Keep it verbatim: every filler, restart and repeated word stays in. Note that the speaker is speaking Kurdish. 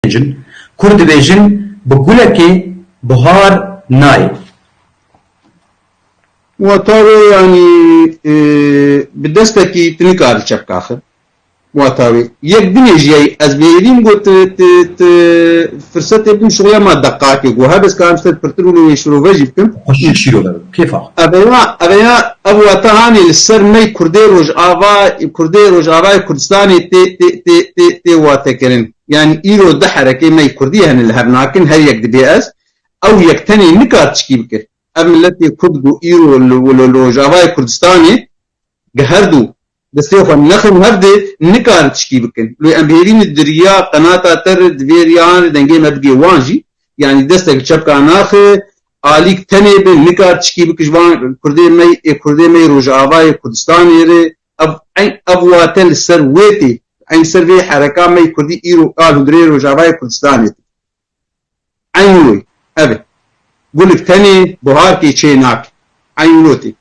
dibêjin. Kurd dibêjin bi gulekê buhar nayê. Wata wê, yanî, e, bi destekî tu nikarî çepka xin. Wata wê. Yek binêjiyayî, ez bi hêvî min got, tu, tu, tu firsetê bidin şixuliya ma deqakê, got, hebe ez karim ser pirtir û lê wê şirove jî bikim. Xweşik şîrove bikim. Kêfa. Eveya, eveya, ev wata hanê li ser mey Kurdê Rojava, Kurdê Rojavayê Kurdistanê tê, tê, tê, tê, tê watekirin. Yanî îro du herekê mey Kurdî hene li hev nakin, her yek dibê ez. Ew yek tenê nikar tişkî bike. Ev miletê Kurd got îro li, li, li Rojavayê Kurdistanê, gi her du destê xwe nexin hev de, nikarin tişkî bikin. Lê em bêrîn di riya qenata te re, di vê riya re dengê me bigê wan jî. Yanî destek çepka naxe, alîk tenê be, nikar tişkî bike ji van Kurdê me, ê Kurdê me yê Rojavayê Kurdistanê re. Ev, eyn, ev wate li ser wê tê. Eyn ser vê hereka me yê Kurdî îro a hundirê Rojavayê Kurdistanê tê. Eyn wê. Ev e. Gulik tenê buharkê çê nake. Eyn wê tê.